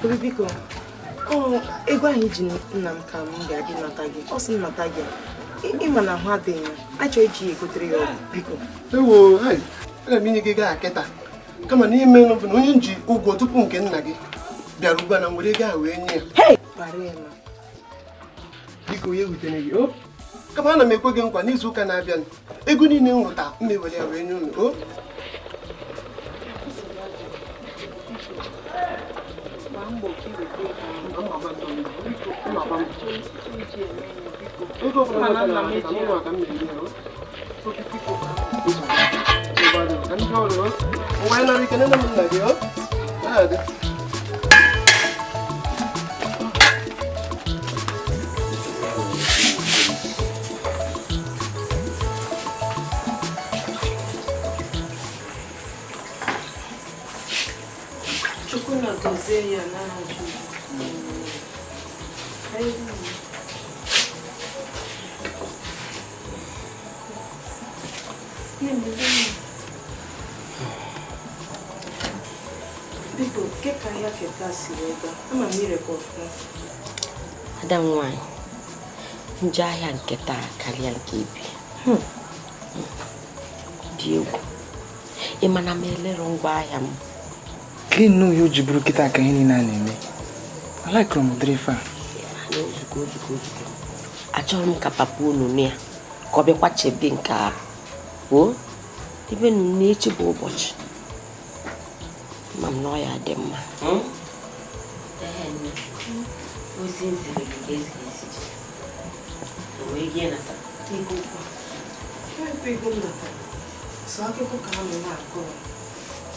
Obi biko, ọ ego anyị ji nna m ka m ga-adị nata gị. Ọ sị m nata gị. Ịma na ahụ adịghị ya. Achọghị iji ya egotere ya ọgwụ, biko. Ewo, hai, aga m inye gị ego a kịta. Kama na ihe mere bụ na onye m ji ụgwọ tupu nke nna gị bịara ugbu a na m were ego a wee nye ya. Hei! Bara ya ma. Biko ya ewutere gị, o. Kama ana m ekwe gị nkwa n'izu ụka na-abịa ego niile m rụta m ewere ya wee nye unu, o. Ego ọbụla m nwetara na mụnwa ka m na-eri ya, o. Ka m jee ọrụ, o. Ngwa anyị nara ike, nene m nna gị, o. Na-adị. Chukwu na gọzie ya n'aha Jizọs. Biko, ke ka ahịa keta si wee gaa? Ama m irekwa ọfụma. Ada m nwaanyị, njọ ahịa nke taa karịa nke ibi. Dị egwu. Ị ma na m elero ngwa ahịa m. Ka nnọọ ya o ji bụrụ kịta ka ihe niile a na-eme. Alaikụrụ m ụdịrị ife a. Ifeanyị, ozugbo ozugbo ozugbo. Achọrọ m ka papa unu nụ ya ka ọ bịakwa chebe nke a. O, ebe nụ na-echi bụ ụbọchị. Ma m na ọ ya dị mma. Ee, nne. Ozi nziri gị ka esi esi ji. O wee gị nata. Ego kwa. Ebe ego m natara. Sọ akụkọ ka a nọ na-akọ.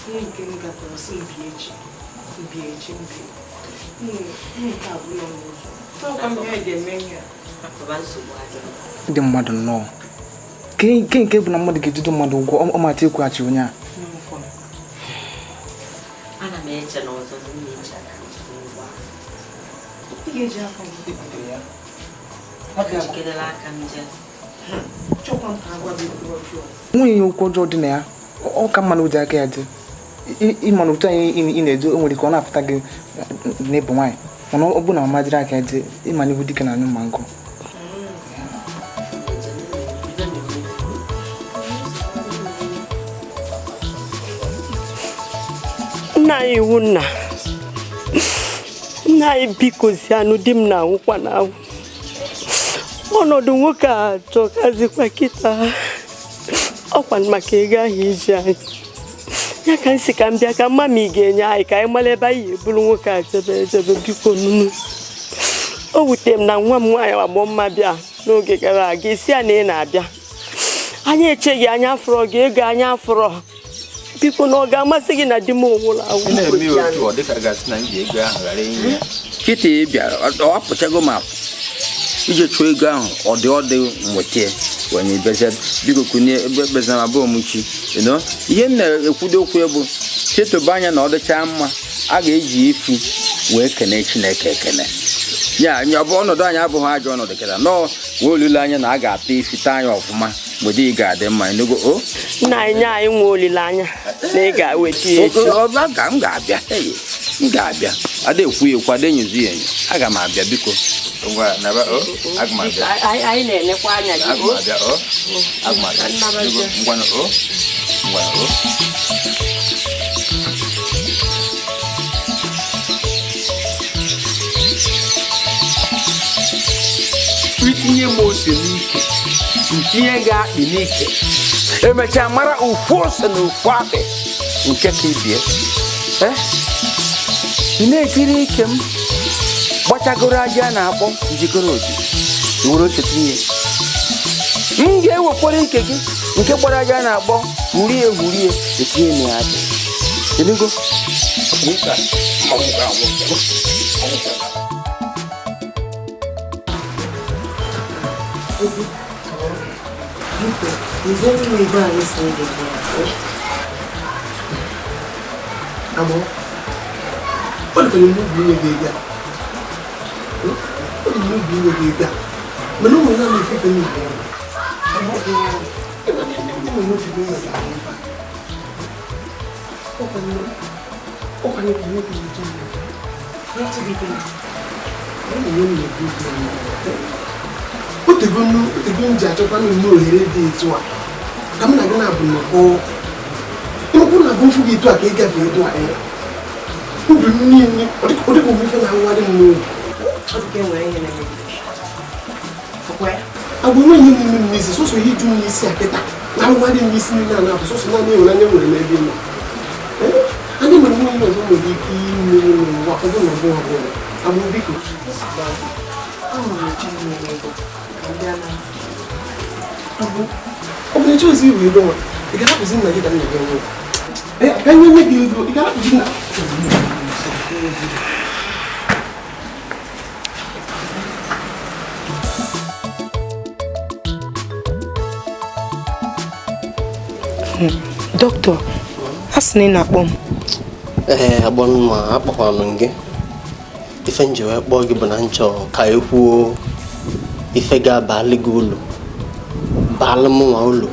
Ihe nke m gatara sị m bịa echi. M bịa echi, m bịa. Nne, nke a bụla m ụzọ. Ọkwa m ihe ga-eme ihe a. Papa, nsogbu adịghị. Ndị mmadụ nnọọ. Ke nke bụ na mmadụ ga-ejido mmadụ ụgwọ ọ mata ịkwụghachi onye a. Nkwa. Ana m eche na ọzọ m na-eji aka m jide ụgwọ ahụ. Ị ga-eji aka m. Ejikerela aka m jee. Chọkwa m ka agwa gị okwu ọjọọ. Nwunye ya okwu ọjọọ dị na ya, ọ ka mma na o ji aka ya dị. Ịma na otu anyị ị na-eje, o nwere ka ọ na-apụta gị n'ịbụ nwaanyị. Mana ọ bụ na mama jiri aka ya dị, ịma na ibu dike na anyụ ma nkụ. Nna anyị iwu nna. Nna anyị biko si anụ di m na-anwụkwa n'anwụ. Ọnọdụ nwoke a achọkazikwa kịta. Ọkwa maka ego ahụ iji anyị. Ya ka m si ka m bịa ka mma ma ị ga-enye anyị ka anyị mara ebe anyị eburu nwoke a jebe ejebe biko nunu. O wute m na nwa m nwaanyị agbọ mma bịa n'oge gara aga isi ya na ị na-abịa. Anyị echeghị anya afọrọ gị ego anya afọrọ. Biko na ọ ga-amasị gị na di m nwụrụ anwụ. Ị na-eme ya otu ọ dịka gasị na m ji ego ahụ ghara inye ya. Kịta ị bịara, ọ apụchago m apụ. Ije chụọ ego ahụ, ọ dị ọ dị nweta ya. Wee nye bịazie, biko kunye ebe ekpezina ma bụ ọmụchi. You know? Ihe m na-ekwudo okwu ya bụ, chetụba anya na ọ dịchaa mma, a ga-eji efi wee kene Chineke ekene. Ya, ọ bụ ọnọdụ anyị abụghị ajọ ọnọdụ kịta. Nọọ, nwee olileanya na a ga-ata efi taa anyị ọfụma mgbe di ga-adị mma. Enugo, o? Nna anyị nye anyị nwee olileanya na ị ga-eweta ya echi. M ga-abịa. Ee, m ga-abịa. Ada ekwu ya ekwu, ada enyozi ya enyo. Aga m abịa, biko. Ngwa, naba, o? Aga m abịa. Anyị na-enekwa anya gị, Aga m o? abịa, o? Aga m abịa. Nnaba Biko, gị. ngwanụ, o? Ngwanụ, o? Itinye m ose n'ike, ntinye gị akpị n'ike, emechaa mara ofu ose na ofu akpị nke ka ibie. Ị na-etiri ike m gbachagoro aja a na-akpọ njikọrọ obi, were ose tinye. M ga-ewekwara ike gị nke gbara aja a na-akpọ hurie hurie etinye m ya akpị. Enugo? Biko, nzere m ego anyị si ị ga-enye ya. Amụ, ọ dịkwa n'obi inye gị ego a. Ọ dị n'obi inye gị ego a. Mana ụmụ ya na-efe ife n'obi ya. Ụmụ ya obi n'ụlọ ga-ahụ ife a. Ọkwanye ka ihe ga-eje ya. Otego m ji achọkwa nnọọ ohere dị etu a ka m na gị na-abụ nnọkọ ịmakwu na abụ mfu gị etu a ka ị gafee etu a obi m niile ọ dịka omume na-awụgharị m n'obi agwa enwe ihe n'ime m n'isi sọsọ ihe ju m n'isi a kịta na-awụgharị m n'isi niile a na-abụ sọsọ naanị ịhụnanya nwere n'ebe ị nọ anyị nwere nwe ihe ọzọ nwere ike ime n'ụwa ọ bụrụ na ọ bụghị ọbụla agbụ biko ọ bụ na ịchọghịzi iwe ego nwa ị ga-ahapụzi nna gị ka nna gị nwụọ ka nye nye gị ego ị ga-ahapụzi nna. Dọkịta, a sị na ị na-akpọ m. Ee, agbọnma akpọkwanụ m gị. Ife nji wee kpọọ gị bụ na nchọ ka e kwuo ife ga-abalị gị ụlọ, baalụ m nwa ụlọ,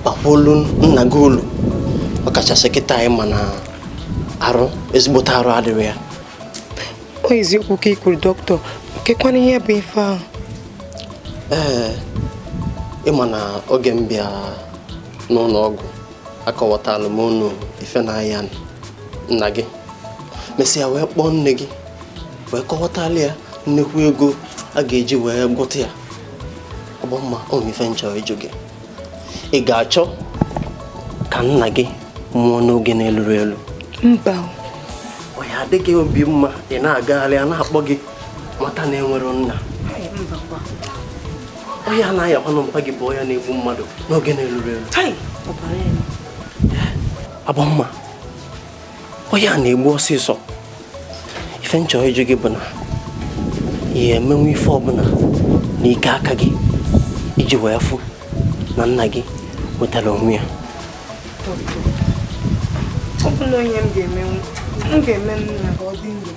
bakwulu nna gị ụlọ, ọkachasị kịta anyị ma na arụ ezigbote arụ adịrị ya. Ọ eziokwu ka ị kwuru dọkịta, kekwana ihe bụ ife ahụ. Ee, ịma na oge m bịa n'ụlọ ọgwụ akọwatalụ m unu ife na-aya nna gị, mesịa wee kpọọ nne gị wee kọwatalụ ya nnukwu ego a ga-eji wee gwọta ya. Ọgbọmma, ọ bụ ife nchọ ịjụ gị, ị ga-achọ ka nna gị nwụọ n'oge na-eluru elu? Mba. Ọ ya adịghị obi mma ị na-agagharị a na-akpọ gị nwata na-enwero nna. Ọya na-ayakwanụ mpa gị bụ ọya na-egbu mmadụ n'oge na-eluru elu. Agbọmma, ọya na-egbu ọsịsọ. Ife nchọ ịjụ gị bụ na ya emenwu ife ọbụla n'ike aka gị iji wee fụ na nna gị nwetara onwe ya. Ọ bụ na onye m ga-emenwu, m ga-eme nna ka ọ dị ndụ.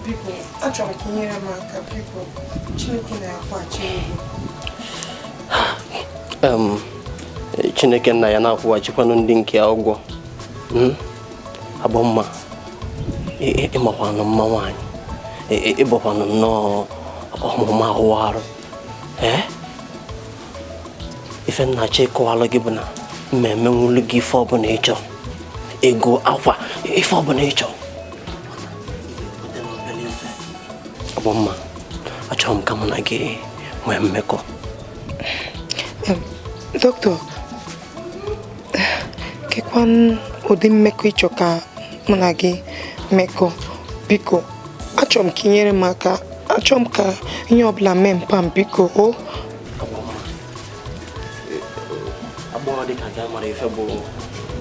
Biko, achọrọ ka ị nyere m aka, biko. Chineke na-akwụghachi ụgwọ. Chineke nna ya na-akwụghachikwanụ ndị nke ya ụgwọ. Agbọmma, ịmakwanụ mma nwaanyị, ịbụkwanụ nnọọ ọmụmụ ahụ arụ. Ee, ife nna chi ịkọwalụ gị bụ na mma emenwulu gị ife ọbụla ịchọ, ego, akwa, ife ọbụla ịchọ. Agbọmma, achọrọ m ka mụ na gị nwee mmekọ. Dọkịta, kekwan ụdị mmekọ ịchọ ka mụ na gị mmekọ? Biko, achọrọ m ka ị nyere m aka, achọrọ m ka ihe ọbụla mee mpa m, biko. O agbọghọ dị ka gị amara ife bụ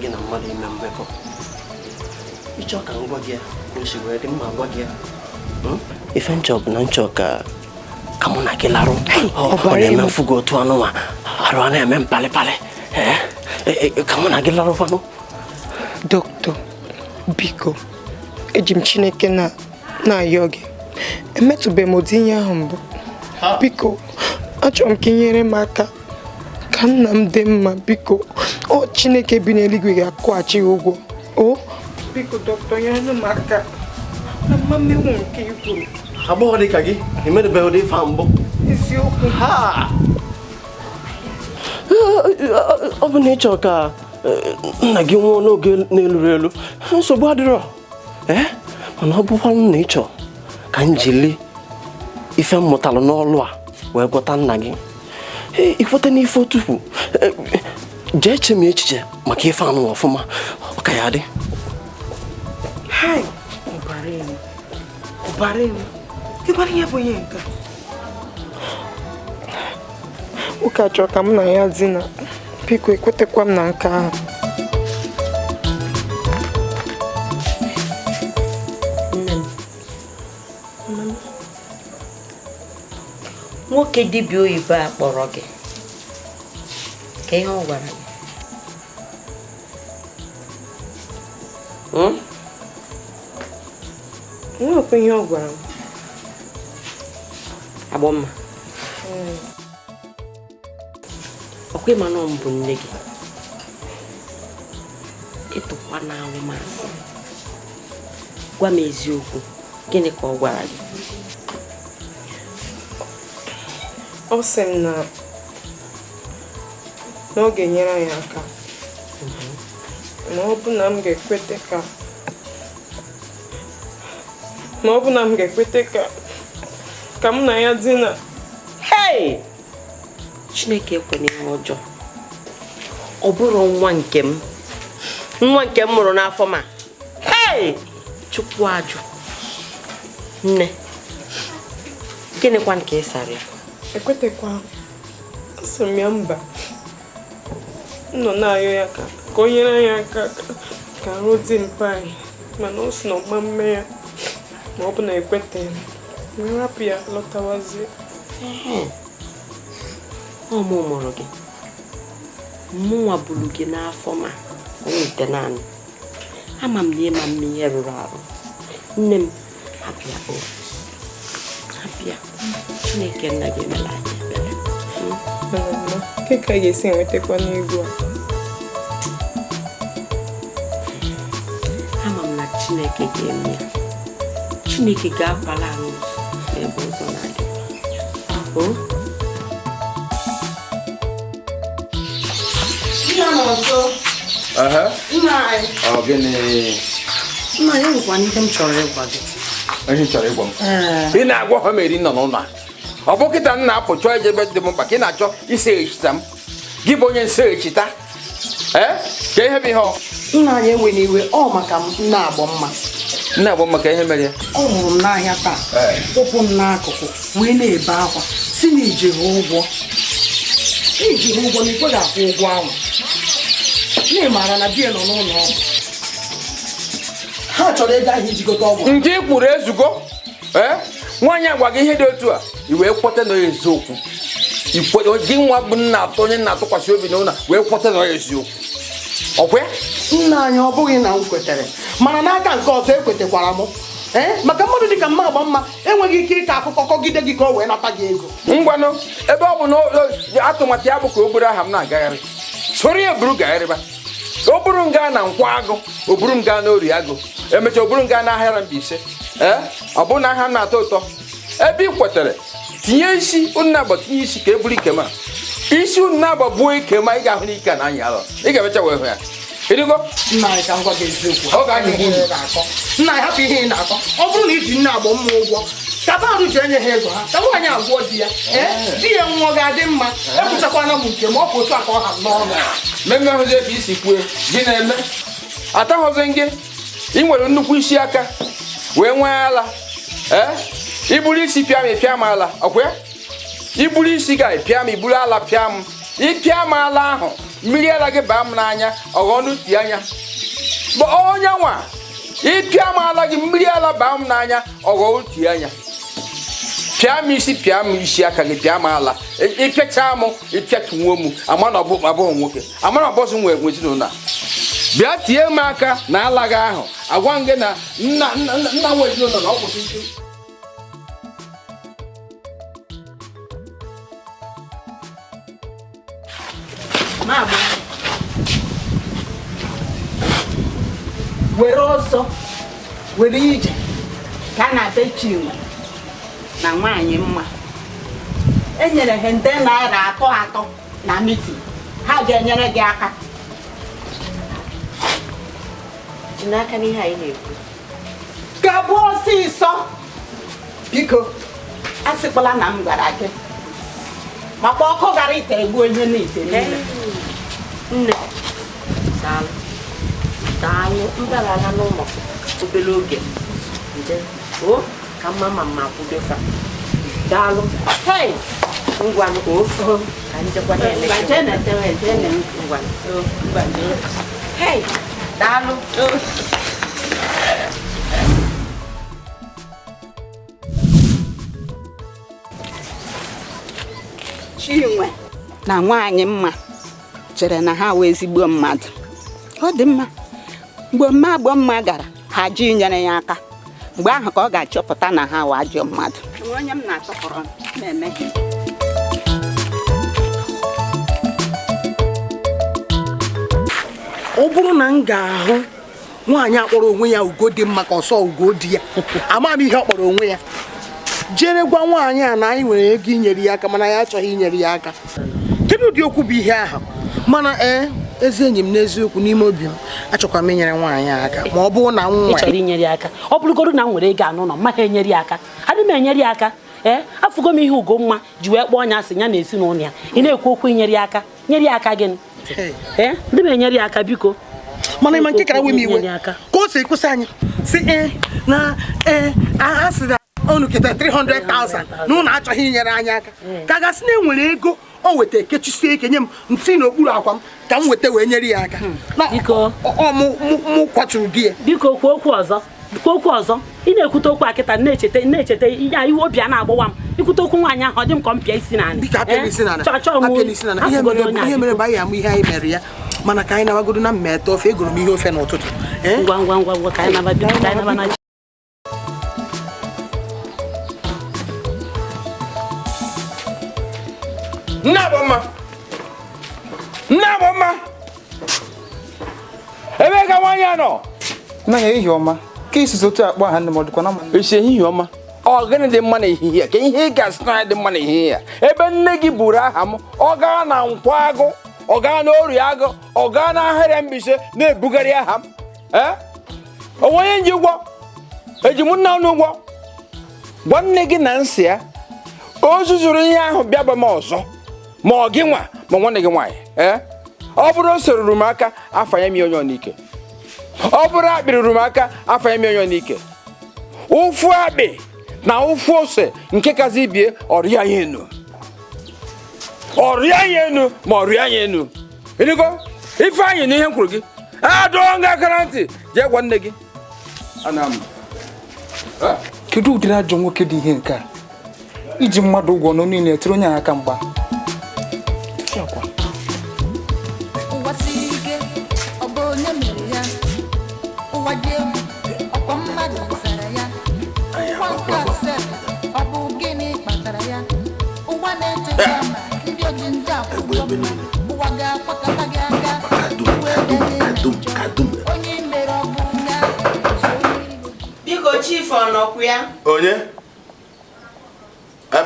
gị na mmadụ ime mmekọ. Ịchọ ka m gwa gị ya ka o si wee dị mma, gwa gị ya. Ife nchọ bụ na nchọ ka mụ na gị larụ. Ọ na-eme mfu gị otu anụnwa, arụ a na-eme mpalịpalị. Ka mụ na gị larụkwanụ. Dọkịta, biko, eji m Chineke na-ayọ gị, emetụbeghị m ụdị ihe ahụ mbụ. Biko, achọrọ m ka ị nyere m aka ka nna m dị mma, biko. Ọ Chineke bi n'eluigwe ga-akwụghachi gị ụgwọ. O biko dọkịta, nyere m aka na mma mmenwu nke i kwuru. Agbọghọ dị ka gị emedebeghị ụdị ife a mbụ. Eziokwu. Ọ bụ na ị chọrọ ka nna gị nwụọ n'oge na-eluru elu, nsogbu adịrọ. Ee, mana ọ bụkwanụ na ị chọrọ ka m jiri ife m mụtalụ n'ọlụ a wee gwọta nna gị, ikweta n'ife otupu, jee chee m echiche maka ife anụ ọfụma, ọ ka ya dị. Nwoke a chọrọ ka m na ya dina, biko ekwetekwa m na nke ahụ. Nwoke dibịa oyibo a kpọrọ gị, ka ihe ọ gwara gị? Nwekwa ihe ọ gwara m. Agbọmma, ọkwa ịma na ọ bụ nne gị, ịtụkwa na anwụmasị. Gwa m eziokwu, Gịnị ka ọ gwara gị? Ọ sị m na ọ ga-enyere anyị aka ma ọ bụ na m ga-ekwete ka ma ọ bụ na m ga-ekwete ka m na ya dina. Hey! Chineke ekwena ihe ọjọọ. Ọ bụrụ nwa nke m mụrụ n'afọ ma. Hey! Chukwu ajụ. Nne, gịnịkwa ka ị sara ya? Ekwetekwa, asị m ya mba. M nọ na-ayọ ya ka o nyere anyị aka ka arụ dị mpa anyị, mana ọ sị na ọma mme ya ma ọ bụ na ekweteghị m. Wee rapụ ya lọtawazie. Ọ mụ mụrụ gị. Mụnwa buru gị n'afọ ma onye ite naanị. Ama m na ịma mme ihe rụrụ arụ. Nne m, hapụ ya o. Hapụ ya. Chineke nna gị emela anyị ebere. Mana mma, ke ka a ga-esi enwetakwa n'ego a? Ama m na Chineke ga-eme ya. Chineke ga-akwala anyị ụzọ n'ebe ụzọ na-adị. O? Nna nọ nso. Nna anyị. Ọ gịnị? Nna anyị nwekwana ihe m chọrọ ịgwa gị. Ihe chọrọ ịgwa m? Ị na-agwa ha meri nọ n'ụlọ a. Ọ bụ kịta m na-apụ chọọ ije ebe dị m mkpa ka ị na-achọ isi echita m. Gị bụ onye nse echita. Ee? Ka ihe bụ ihe ọ? Nna anyị ewe n'iwe, ọ maka nna agbọ mma. Nna agbọ mma ka ihe mere ya? Ọ hụrụ m n'ahịa taa, kwụpụ m n'akụkụ wee na-ebe akwa si na iji ha ụgwọ. Iji ha ụgwọ na ikwe ga-akwụ ụgwọ ahụ. Nne maara na di ya nọ n'ụlọ ọgwụ. Ha chọrọ ego ahụ iji gote ọgwụ. Nke ị kwuru ezugo. Ee? Nwaanyị agwa gị ihe dị otu a, i wee kweta na eziokwu. Gị nwa bụ nna atọ onye na-atụkwasị obi n'ụlọ wee kweta na eziokwu. Ọkwa ya? Nna anyị ọ bụghị na m kwetere, mana n'aka nke ọzọ ekwetekwara m. Ee, maka mmadụ dịka mma agba mma enweghị ike ịkọ akụkọ kọgide gị ka o wee nata gị ego. Ngwanụ, ebe ọ bụ na atụmatụ ya bụ ka o buru aha m na-agagharị, soro ya buru gagharịba. O buru m gaa na nkwọ agụ, o buru m gaa n'ori agụ, emechaa o buru m gaa n'ahịa Mbaise. Ee, ọ bụ na aha m na-atọ ụtọ. Ebe ị kwetere, tinye isi unu abụọ, tinye isi ka e buru ike ma. Isi unu abụọ buo ike ma ị ga-ahụ n'ike na anya alọ. Ị ga-emecha wee hụ ya. Ịdịgo? Nna anyị ka m gwa gị eziokwu. Ọ ga-anyị unu. Nna anyị hapụ ihe ị na-akọ. Ọ bụrụ na iji nne agbọ mma ụgwọ, kaba arụ ji enye ha ego ha, ka nwaanyị agwọ di ya. Ee, di ya nwụọ ga-adị mma. Ekwuchakwana m nke ma ọ bụ otu a ka ọ ha n'ọnụ. Mmemme ahụzi ka isi kwue, gị na-eme. Atahụzi gị, ị nwere nnukwu isi aka wee nwee ala. Ee, iburu isi pịa m ịpịa m ala, ọkwa ya? Iburu isi ga pịa m, iburu ala pịa m. Ịpịa m ala ahụ, mmiri ara gị baa m n'anya, ọghọ n'uti anya. Bụ onye nwa, ịpịa m ala gị, mmiri ala baa m n'anya, ọghọ uti anya. Pịa m isi, pịa m isi aka gị, pịa m ala. Ịpịachaa m, ịpịatuo m, ama na abụghị nwoke. Ama na ọbọsị nwe ezinụlọ a. Bịa tie m aka na ala gị ahụ, agwa m gị na nna nwe ezinụlọ na ọ kwụsị. Were ọsọ were ije ka na be Chinwe na nwaanyị mma. Enyere ha nde naira 3 na mitin, ha ga-enyere gị aka. Ji n'aka n'ihe anyị na-ekwu. Gabụ ọsịsọ biko, asịkwala na m gwara gị maka ọkụ gara ite egbu onye n'ite niile. Nne, daalụ. Daalụ, mbara n'ụlọ obere oge. Nje, o ka mma ma mma kwudo fa. Daalụ. Hey! Ngwanụ o. Ka njekwa na-ele. Ngwanụ. Hey! Daalụ. Chinwe na nwaanyị mma chere na ha wee ezigbo mmadụ. Ọ dị mma. Mgbe mma agbọ mma gara, ha ji nyere ya aka. Mgbe ahụ ka ọ ga-achọpụta na ha wee ajọ mmadụ. Onye m na-atọpụrụ na-eme. Ọ bụrụ na m ga-ahụ Nwaanyị akpọrọ onwe ya ugo dị mma ka ọsọ ugo di ya. Ama m ihe ọ kpọrọ onwe ya. Jere gwa nwaanyị a na anyị nwere ego inyere ya aka mana ya achọghị inyere ya aka. Kedu ụdị okwu bụ ihe ahụ? Mana ezi enyi m n'eziokwu n'ime obi m achọkwa m inyere nwaanyị aka ma ọ bụrụ na m nwere. Ị chọrọ inyere ya aka. Ọ bụrụgodu na m nwere ego anụ ụlọ mmaghị enyere ya aka. Adị m enyere ya aka. Afụgo m ihe Ugomma ji wee kpọọ ọnya asị ya na ezinụlọ ya. Ị na-ekwu okwu inyere ya aka. Nyere ya aka gịnị? Ndị m enyere ya aka biko. Mana ịma nke kara we m iwe ka o si kwụsị anyị si na a sị na unu keta 300,000 na unu achọghị inyere anyị aka ka gasị na enwere ego o weta kechisie ike nye m ntị n'okpuru akwa m ka m weta wee nyere ya aka. Biko mụ kwaturu di ya. Biko kwuo okwu ọzọ. Kwuo okwu ọzọ. Ị na-ekwute okwu akịta na-echeta ihe iwe obi a na-agbawa m. Ikwute okwu nwaanyị ahụ ọ dị m ka m pịa isi n'ala. Biko apịa isi n'ala. Ihe mere bụ anyị amụ ihe anyị mere ya. Mana ka anyị nawagodo na mmeta ofe egoro m ihe ofe n'ụtụtụ. Ngwa ngwa ngwa ngwa ka anyị naba biko ka anyị naba na. Nne Agbamma! Ebe ka nwaanyị a nọ? Nna ya ehihie ọma. Ka isi otu akpọ aha nne m ọ dịkwa na mma? Esi ehihie ọma. Ọ gịnị dị mma n'ehihie a? Ka ihe ị ga-asị na dị mma n'ehihie a? Ebe nne gị buru aha m, ọ gaa na nkwọ agụ, ọ gaa na ori agụ, ọ gaa na ahịrịa Mbaise na-ebugharị aha m. O onye nji ụgwọ? Eji m nna unu ụgwọ? Gwa nne gị na nsị ya, o zuzuru ihe ahụ bịa be m ọzọ. Ma ọ gị nwa ma nwanne gị nwaanyị. Ọ bụrụ o soruru m aka afanye m onye n'ike. Ọ bụrụ akpịrị ruru m aka afanye m onye n'ike. Ụfụ akpị na ụfụ ose nke kazi bie ọrịa ya enu. Ọrịa ya enu ma ọrịa ya enu. Ịnụgo? Ifeanyị na ihe m kwuru gị. Adọọ nga akara ntị jee gwa nne gị. Ana m. Kedu ụdịrị ajọ nwoke dị ihe nke a? Iji mmadụ ụgwọ nọ niile etiri onye aka mgba. Ụwa siri ike, ọ bụ onye mere ya. Ụwa dị egwu, ọkwa mmadụ zara ya. Ụwa nke asaa, ọ bụ gịnị kpatara ya? Ụwa na-echeta ma ndị oji ndị akwụkwọ mma. Ụwa ga-akwakọta gị aka. Onye mere ọ bụ ya. Biko chief ọ nọkwu ya? Onye?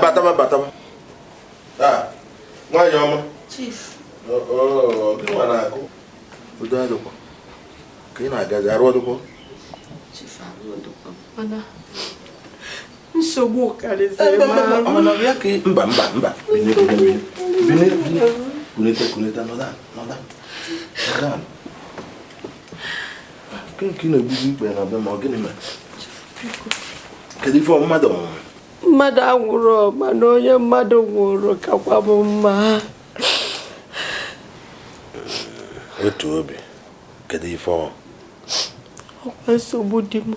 Bataba bataba. Nwaanyị ọma. Chief. Gị nwa na-akụ. Udo adịkwa. Ka ị na-agazi arụ ọdụkwọ? Chief arụ ọdụkwọ. Mana nsogbu karịzịrị m arụ. Mba mba mba. Bine bine bine. Bine kunete kunete nọda nọda. Nọda. Gịnị ka ị na-egbuzi ikpe na be ma ọ gịnị mere? Kedu ife mmadụ ọnwụrụ? Mmadụ anwụrụ mana onye mmadụ nwụrụ kakwa m mma. Otu obi, kedu ife ọ? Ọkwa nsogbu dị m.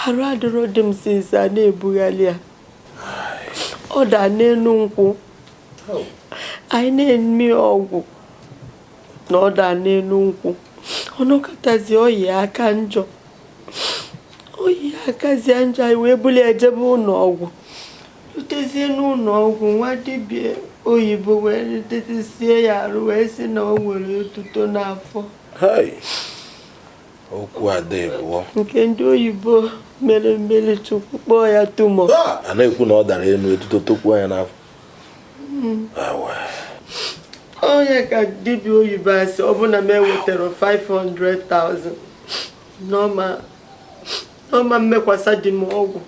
Arụ adịrọ dị m sinsi a na-ebugharị ya. Ọ daa n'elu nkwụ. Anyị na-eme ọgwụ na ọ daa n'elu nkwụ. Ọ nọkọtazi oyi aka njọ. Oyi akazie njọ anyị wee bulie ejebe ụlọ ọgwụ. Rutezie n'ụlọ ọgwụ nwa dibịa oyibo wee tetesie ya arụ wee sị na o nwere otuto n'afọ. Okwu ada ebụọ. Nke ndị oyibo mere mmiri chukwu kpọọ ya tumọ. A na-ekwu na ọ dara elu etuto tokwuo ya n'afọ. Onye ka dibịa oyibo asị ọ bụ na m ewetara 500,000 n'ọma mmekwasa dị m ọgwụ.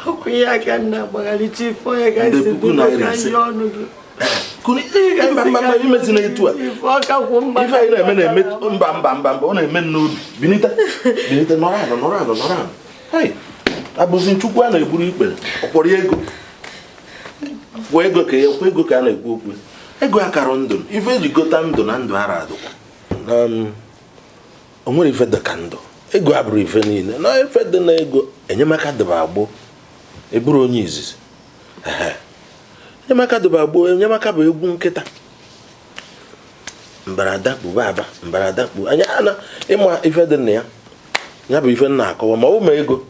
Ọkụ ihe aka nna agbagharị chief onye ka si bụrụ ka ihe ọnụ gị. Imezina etu a. Ife anyị na-eme na-eme mba mba mba mba ọ na-eme n'obi. Binite binite nọrọ ala nọrọ ala nọrọ ala. Hai abụzi Chukwu a na-egburu ikpere ọ kwọrọ ego. Kwụọ ego ka ya kwụọ ego ka a na-ekwu okwu. Ego akara ndụ ife eji gota ndụ na ndụ ara adụkwa. O nwere ife dị ka ndụ. Ego abụrụ ife niile na ife dị na ego enyemaka dịba agbụ eburu onye izizi. Enyemaka dịba agbụ enyemaka bụ egwu nkịta. Mbarada kpu aba mbarada kpu anya ana ịma ife dị na ya. Ya bụ ife nna akọwa ma ọ bụ ma ego.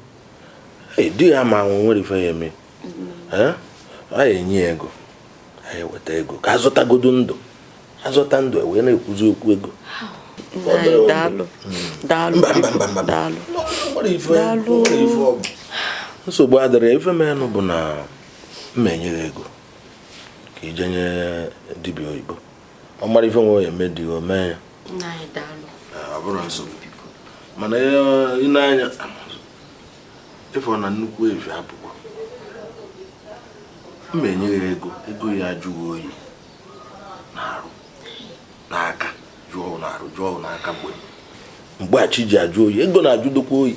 Di ya ma anwụ nwere ife ya eme. Anyị enye ya ego. Anyị weta ego ka azụtagodo ndụ. Azụta ndụ wee na-ekwuzi okwu ego. Daalụ. Daalụ. Mba. Daalụ. Daalụ. Nsogbu adịrị ife menụ bụ na mma enyere ego ka ije nye dibịa oyibo. Ọ mara ife nwe ya eme dị o mee ya. Ọ bụrụ nsogbu. Mana ị na-anya ịfọ na nnukwu evi apụkwa. Mma enyere ego, ego ya ajụghị oyi na-arụ n'aka jụọ na-arụ jụọ n'aka mgbe chi ji ajụ oyi, ego na-ajụdokwa oyi.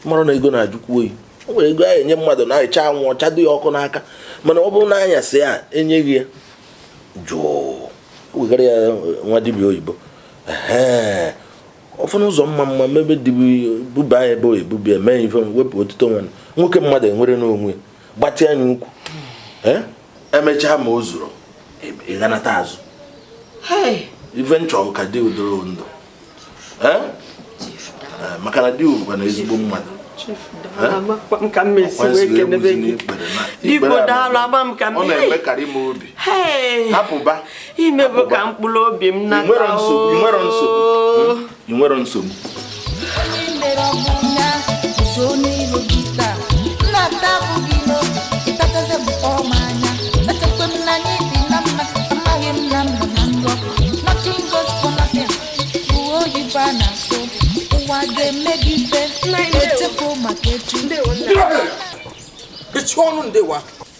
Mara na ego na-ajụkwa oyi. O nwere ego a enye mmadụ na-eche anwụ ọchado ya ọkụ n'aka, mana ọ bụrụ na anyasị ya enyeghị ya jụọ wegara ya nwa dibịa oyibo. Ee, ọfụ n'ụzọ mma mma mebe dibịa buba ya ebe oyibo bịa mee ife wepụ otito nwanne nwoke mmadụ enwere n'onwe gbatị anya ukwu. Emechaa ma o zuru ịghanata azụ. Ife nchọ ka di udoro ndụ maka na di bụkwa na ezigbo mmadụ. Ọ na-emekarị m obi. Hapụba. Imebo ka mkpụrụ obi m nata. Ị nwere nsogbu.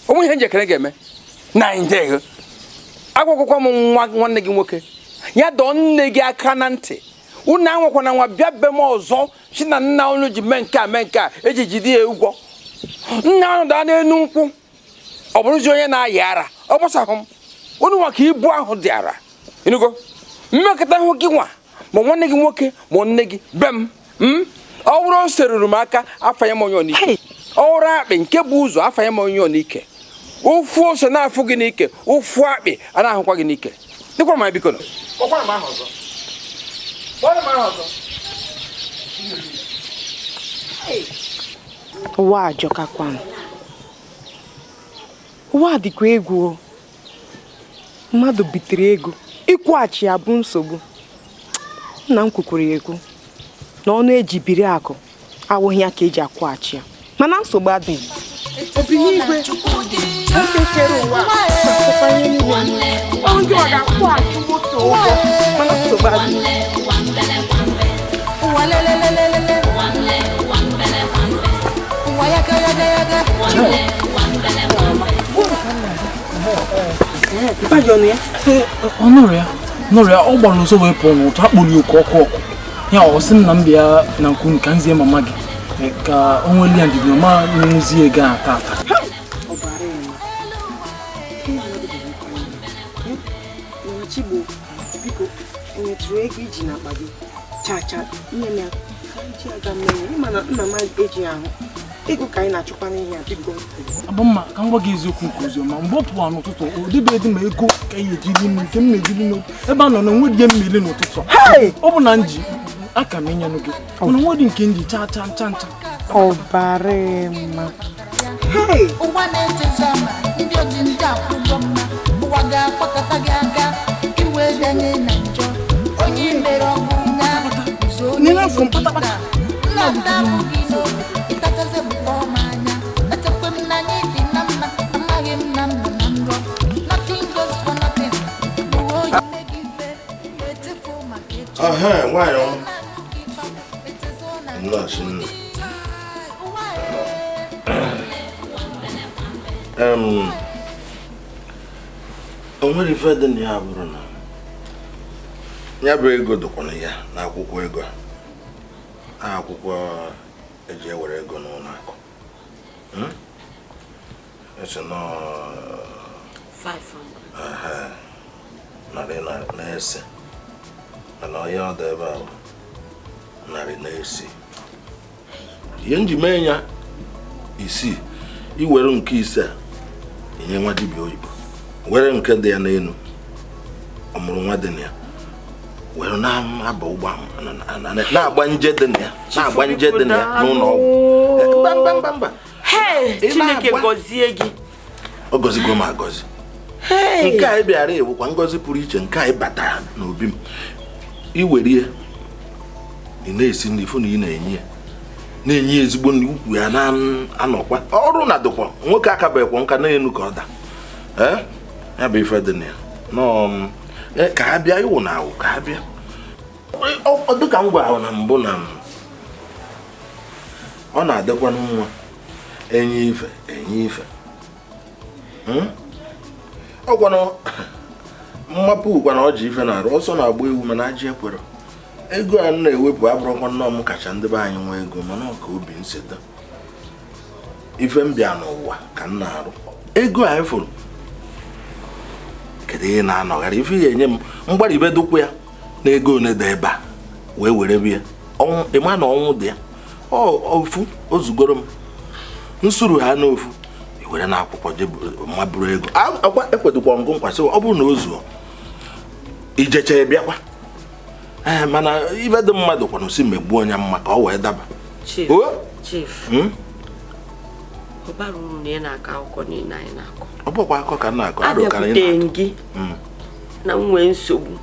Onwe ihe njekere ga-eme na nje agwakwakwa m nwa nwanne gị nwoke ya dọọ nne gị aka na ntị unu anwakwana nwa bịa be m ọzọ si na nna unu ji mee nke a mee nke a eji jide ya ụgwọ nna unu daa n'enu nkwụ ọ bụrụzi onye na-ayị ara ọ gbasahụ m unu nwa ka ibu ahụ dị ara ịnụgo mmekọta hụ gị nwa ma nwanne gị nwoke ma nne gị be m ọ bụrụ o seruru m aka afanye m onye n'ike ọ bụrụ akpị nke bụ ụzọ afanye m onye n'ike ụfụ ose na-afụ gị n'ike ụfụ akpị a na-ahụkwa gị n'ike dịkwara m biko kpọkwara m aha ọzọ kpọrọ m aha ọzọ. Ụwa ajọkakwanụ. Ụwa dịkwa egwu. Mmadụ bitere ego ịkwụghachi ya bụ nsogbu. Nna m kwukwuru ya ekwu na ọnụ eji biri akụ awụghị ya ka eji akwụghachi ya, mana nsogbu adịghị. Obinigwe nwoke kere ụwa na-akwụkwanye niile ọ ga-akwụghachi nwoke ụgwọ, mana nsogbu adịghị. Ọ nụrụ ya ọ gbara ụzọ wee pụọ n'ụtụ akpọrọ ya oku ọkụ ọkụ ya ọ sị m na m bịa na nke unu ka m zie mama gị ka o nweli ya ndidi ma nyezie ego ahụ tata. Chigbo, biko enwetụrụ ego iji n'akpa gị chacha nne m ya ka ji aga mmemme ịma na nna m eji ahụ ego ka anyị na-achọkwa n'ihe a biko. Abụmma ka m gwa gị eziokwu nke oziọma mgbe ọ pụwa n'ụtụtụ ọ dịbe dị ma ego ka ya ejiri m nke m na-ejiri n'obi ebe a nọ na onwe dị mmiri n'ụtụtụ ọ bụ na m ji aka m ịnyenụ gị mana onwe dị nke m ji cha cha ncha ncha. Ọbara mma. Ụwa na-echeta ma ndị oji ndị akwụkwọ mma ụwa ga-akpọkọta gị aka iwe danye na njọ onye mere ọgwụ ya guzo n'ihu gị taa nna nta abụghị n'obi ịtachazi bụkwa ọma anya echekwa m na anyị dị na mma amaghị m na m nọ na nrọ nothing goes for nothing bụ oyi mmegide ife echefu maka echi. Nwaanyị ọma nna nne o nwere ife dị na ya bụrụ na ya bụ ego dịkwana ya n'akwụkwọ ego a akwụkwọ eji ewere ego n'ụlọ akụ esi nọ 500 narị na ese mana onye ọ dị ebe a bụ 106. Ihe nji mee ya isii iwere nke ise a enye nwa dibịa oyibo were nke dị ya n'elu ọmụrụ nwa dị na ya were na-aba ụgbọ na-agba nje dị na ya na-agba nje dị na ya n'ụlọ ọgwụ. Mba mba mba. Chineke gọzie gị. Ọ gọzigo m agọzi. Nke a bịara ewukwa ngọzi pụrụ iche nke a batara n'obi m. Iwere ị na-esi nri fụ na ị na-enye ya na-enye ezigbo nri ukwu ya na-anọkwa ọrụ na dịkwa nwoke akabeghịkwa nka na-enu ka ọ da ee ya bụ ife dị na ya nọọ ka ha bịa ịwụ na awụ ka ha bịa ọ dịka m gwara na mbụ na ọ na-adịkwa nwa enye ife enye ife ọkwanụ mmapụ ụkwa na ọ ji ife na-arụ ọsọ na-agba ewu mana ajị ekwere ego a na-ewepụ abụrụkwa nnọọ m kacha ndị be anyị nwee ego mana ọ ka obi nseta ife m bịa n'ụwa ka m na-arụ ego a fụrụ kedu ihe na-anọgharị ife ya enye m mgbaribe dụkwa ya na ego one dị ebe a wee were bịa ịma na ọnwụ dị ya ofu ozugoro m nsuru ha n'ofu were na akwụkwọ je maburu ego akwa ekwedokwa ngụ nkwasị ọ bụrụ na o zuo ijecha bịakwa ee mana ibe dị mmadụ kwanụ si megbuo onye mma ka ọ wee daba. Chief, Chief, ọ bara uru na ị na-akọ akụkọ niile anyị na-akọ. Ọ bụkwa akọ ka m na-akọ arụ ka anyị na-akọ gị na m nwee nsogbu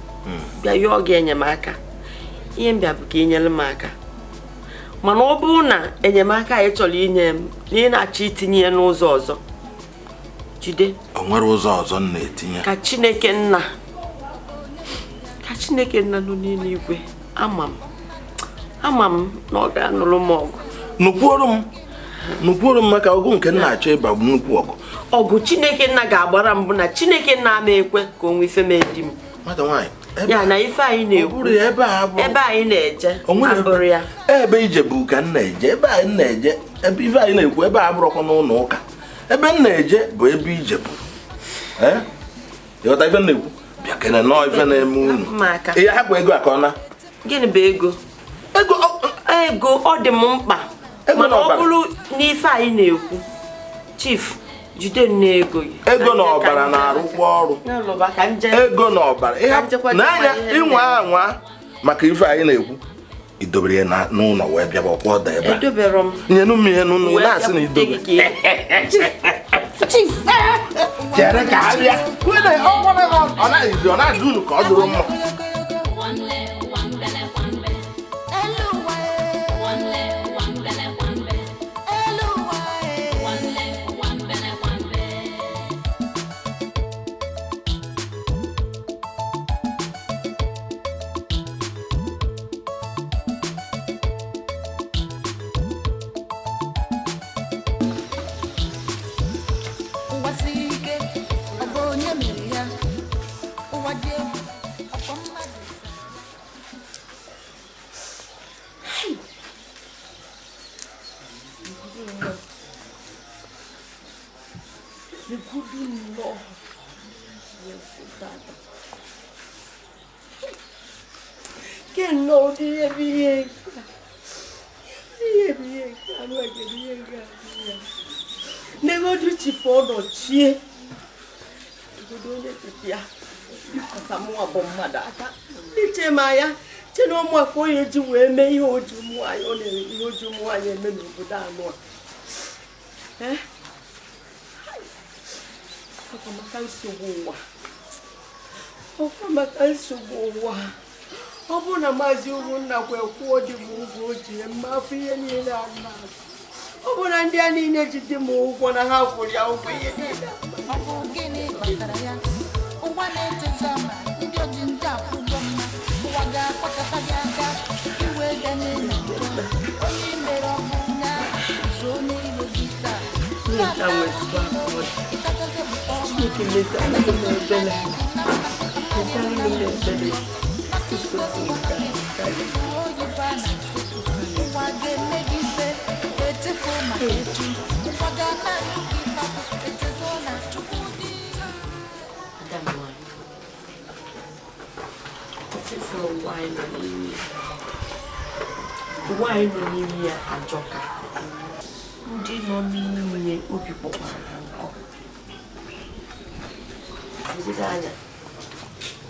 bịa yọọ gị enyemaka. Ihe m bịa bụ ka ị nyere m aka, mana ọ bụrụ na enyemaka anyị chọrọ inye m na ị na-achọ itinye ya n'ụzọ ọzọ, jide. O nwere ụzọ ọzọ m na-etinye. Ka Chineke nna, ka Chineke nna nọ n'eluigwe, ama m na ọ ga-anụrụ m ọgụ. Nụkwuoro m maka ọgụ nke m na-achọ ịba bụ nnukwu ọgụ. Ọgụ Chineke nna ga-agbara m bụ na Chineke nna ama ekwe ka o nwee ife mee di m. Nwata nwaanyị, ya na ife anyị na-ekwu ebe anyị na-eje abụrụ ya ebe ije bụ ka m na-eje ebe anyị na-eje ebe ife anyị na-ekwu ebe a bụrụkwa n'ụlọ ụka ebe m na-eje bụ ebe ije bụ ee ịghọta ife m na-ekwu bịa kene nọọ ife na-eme unu ihe hapụ ego a ka ọ na gịnị bụ ego ego ọ dị m mkpa mana ọ bụrụ n'ife anyị na-ekwu Chief jide nne ego gị. Ego na ọbara na-arụkwa ọrụ. Ego na ọbara n'anya ịnwa anwa maka ife anyị na-ekwu idobere ya n'ụlọ wee bịa ọkwa ọda ebe a nyenu m ihe n'ụlọ na-asị na idobe chere ka ha bịa ọ na-adị unu ka ọ dụrụ mma. Onye ji wee mee ihe oji ụmụ anyị ọ na-eme ihe oji ụmụ anyị eme n'obodo anụ a ọkwa maka nsogbu ụwa ọkwa maka nsogbu ụwa ọ bụrụ na maazị Urunna kwe kwụọ di m ụgwọ o ji mma afọ ihe niile a na-azụ ọ bụrụ na ndị a niile ji di m ụgwọ na ha kwụrụ ya ụgwọ ihe niile. Ọ bụ gịnị kpatara ya ụwa na-echeta ma ndị oji ndị akwụgwọ mma ụwa ga-akpọkọta gị aka iwe ganye na onye mere ọkụ nya zuo n'ilo gị taa. Ụwa ga-emegide echefu maka echi ụwa ga-anaghị echezo na Chukwu dị. Ụwa anyị nọ n'ime ya ajọka. Ndị nọ n'ime obi kpọkwara ha nkọ. Legodu anya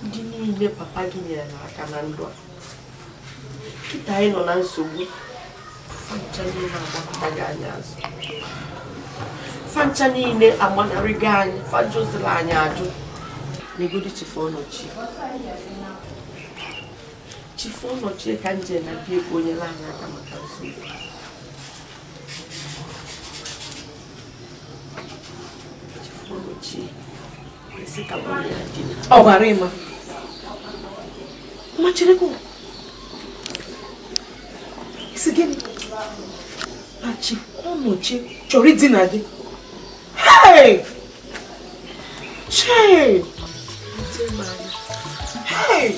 ndị niile papa gị nyere n'aka na ndụ a kịta anyị nọ na nsogbu fancha niile agbakọta gị anya azụ fancha niile agbanarịgo anyị fajụzila anyị ajụ. Legodu Chief Ọnọchie. Chifu ọnọchie ka nje na bie ka onye anyị aka maka nsogbu. Chifu ọnọchie esi ka mụ na ya dina. Ọ gwara ịma. Ma cherekwa. Isi gịnị? Na Chifu ọnọchie chọrọ idina gị. Hey! Hey! Hey!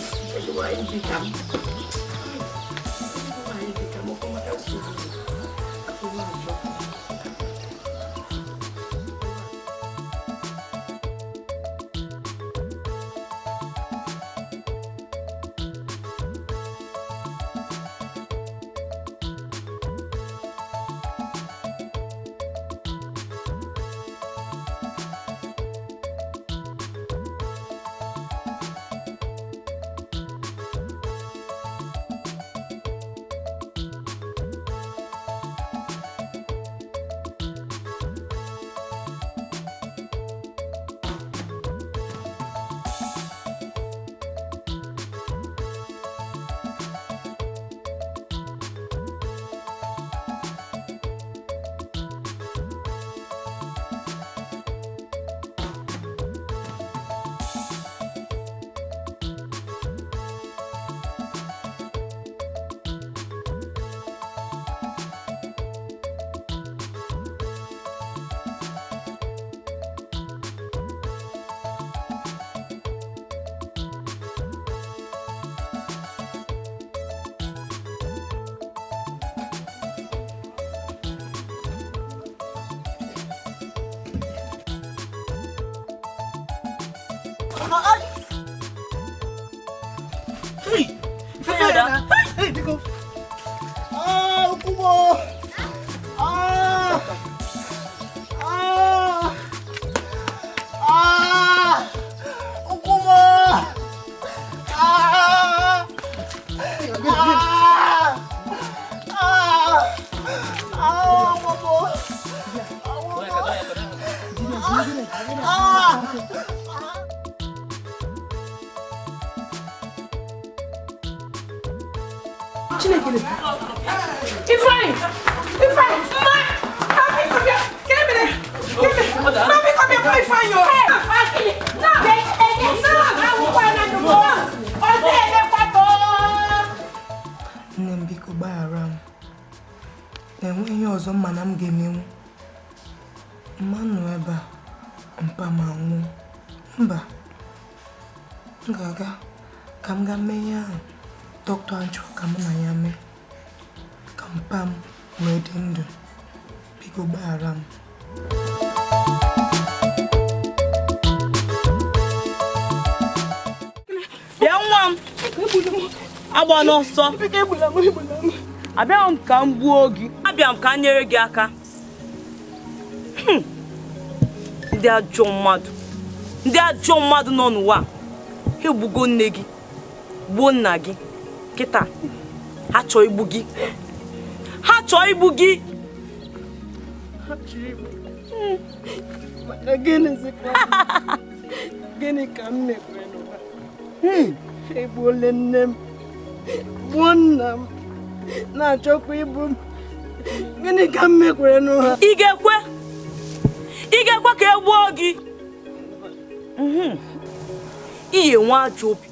Hey, Biko. Ah, Okubo. Ah. Ah. Ah. Okubo. Ah. Ah. Ah. Ah, Okubo. Ah. Ifeanyi! Ifeanyi! Ma! Mami, come here! Come here! Mami, come here! Ifeanyi! Nne m biko gbaghara m. Na-enwe ihe ọzọ mma na m ga-emenwu. Mma nọ ebe a, mpa ma nwụọ. Mba, m ga-aga ka m gaa mee ihe ahụ dọkịta chọrọ ka mụ na ya mee. Ka mpa m wee dị ndụ. Biko gbaghara m. Bịa nwa m, agba n'ọsọ. Abịa m ka m gbuo gị. Abịa m ka m nyere gị aka. Ndị ajọ mmadụ. Ndị ajọ mmadụ nọ n'ụwa. Ha egbugo nne gị, gbuo nna gị. Kịta, ha chọọ igbu gị. Ha chọọ igbu gị. Ha chọrọ igbu m. Maka gịnịzikwa? Gịnị ka m mekwere n'ụwa? Ha egbuola nne m, gbuo nna m, na-achọkwa igbu m. Gịnị ka m mekwere n'ụwa? Ị ga-ekwe? Ị ga-ekwe ka e gbuo gị? Ị ga-enwe ajọ obi.